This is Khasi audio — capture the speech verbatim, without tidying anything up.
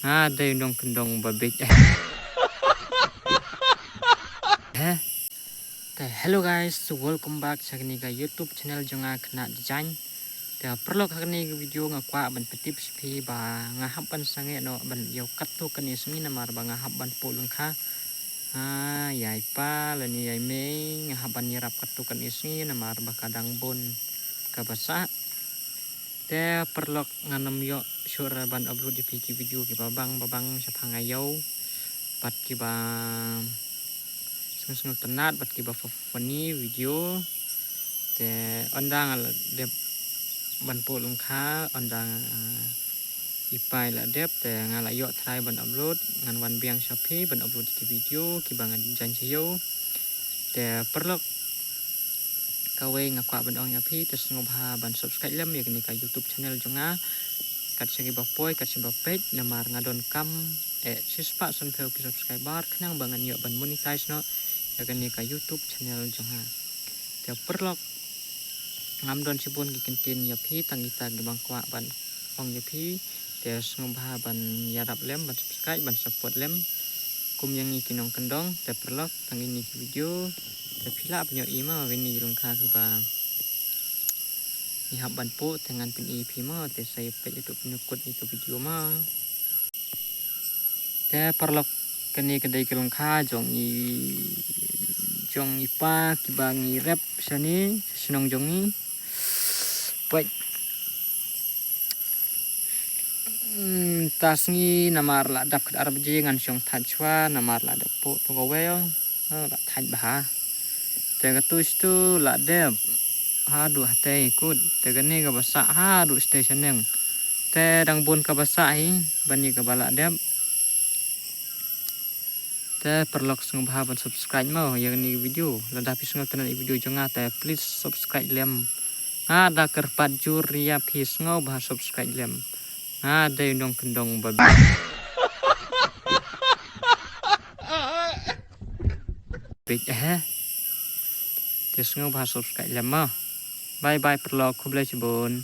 Nga dei u nongkyndong ba beit. Te hello guys, so welcome back sha kane ka YouTube channel jong nga, Khynnah Design. Te paralok, ha kane ka video nga kwah ban pyntip sha phi ba nga hap ban sangeh noh ban ïoh katto katne sngi namar ba nga hap ban phuh lyngkha. Ha, ïa i pa lane ïa i mei nga hap ban ïarap katto katne sngi namar ba ka dang bun kaba sah. Te paralok, ngan ym ïoh shuh ban upload ïa phi ki video kiba bang ba bang shaphang ïa u bad kiba sngewtynnat bad kiba funny video. Te ynda nga la dep ban phuh lyngkha, ynda i pa i la dep, te nga la ïoh trai ban upload, ngan wan biang sha phi ban upload ki video kiba nga jaiñ sha ïa u. Te paralok, kawei nga kwah ban ong ïa phi, te sngewbha ban subscribe lem ïa kane ka YouTube channel jong nga. Kat sha kiba poi, kat sha kiba peit, namar nga donkam eh shispah sanphew ki subscriber khnang ba ngan ïoh ban monetize noh ïa kane ka YouTube channel jong nga. Te paralok, ngam don shibun ki kyntien ïa phi, tang kita kiba nga kwah ban ong ïa phi. Te sngewbha ban ïarap lem, ban subscribe, ban support lem kum ïa ngi ki nongkyndong. Te paralok, tang kine ki video te phi lah ban ïohi mo, kine ki lyngkha kiba ngi hap ban phuh, te ngan pyni ïa phi mo. Te sa ïa peit haduh pynïakut ïa ki video mo. Te paralok, kane ka dei ka lyngkha jong i, jong i pa kiba ngi rep shane sha shnong jong ngi. Peit. Hmm, ta sngi namar la dap khatar baje ngan shong thait shuwa namar la dep phuh to kawei. Oh, la thait bha. Te katu shatu la dep haduh hatei kut. Te kane kaba sah haduh shatei shaneng. Te dang bun kaba sah hi ban ïa kaba la dep. Te paralok, sngewbha ban subscribe mo ïa kane ka video. Lada phi sngewtynnat ïa video jong nga te please subscribe lem. Nga da kyrpad jur ïa phi, sngewbha subscribe lem. Nga dei u nongkyndong ba beit eh. Te sngewbha subscribe lem mo. Bye bye paralok, khublei shibun.